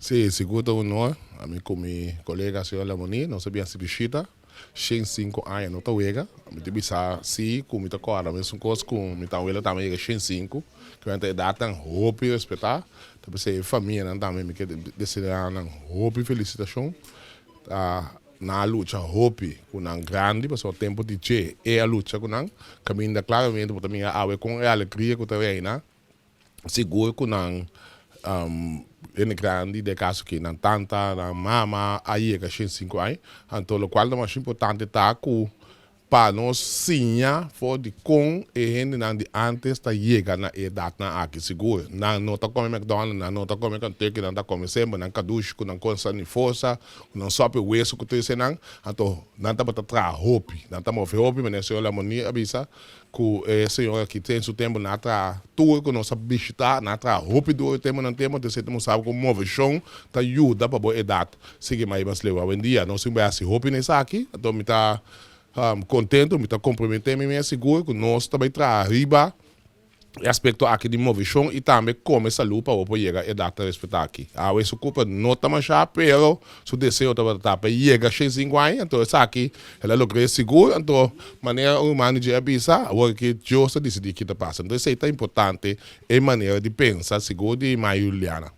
Sí, sigur ta un honor. Ami ku mi kolega señor Lamoni nos a bin hasi bishita. 105 aña no ta wega. Mi ta bisa sí ku mi ta kòrda mesun kos ku mi tawela tambe yega 105. Ku nan ta edatnan hopi respetá. Ta p'esei e famianan tambe mi ke deseá nan hopi felisitashon. Ta nan a lucha hopi ku nan grandi pasobra tempu di dje e a lucha ku nan. Kaminda klaramente bo ta mira awe kon e alegria ku ta reina. Sigur ku nan hende grandi, den e kaso aki nan tanta, nan mama a yega 105 aña. Anto lokual ta mas importante ta ku pa nos siña for di kon e hendenan di antes ta yega na e edatnan aki. Sigur nan no ta kome McDonald's, nan no ta kome Kentucky, nan ta kome semper nan kadushi ku nan konsa ni forsa, ku nan sòpi weso ku tur esenan. Anto nan tabata traha hopi, nan ta move hopi, manera señor Lamoni a bisa. Ku e señor aki ten su tempu nan a traha tur ku nos a bishita, nan a traha hopi duru e tempunan tempu, entonces e ta mustra ku moveshon ta yuda pa bo edat sigui mas i mas leu. Awendia nos tin bai hasi hopi na esaki, anto mi ta kontentu, mi ta komprometé mi mes sigur ku nos ta bai traha riba e aspekto aki di moveshon i tambe kome salú pa bo por yega edat ta respetá aki. Awe su kulpa no ta mashá, pero su deseo tabata ta pa yega 105 aña, anto esaki el a logr'é sigur, anto manera un ruman di dje a bisa, awor ki Dios ta disidí ki ta pasa. Anto esei ta importante, e manera di pensa sigur di Mai Juliana.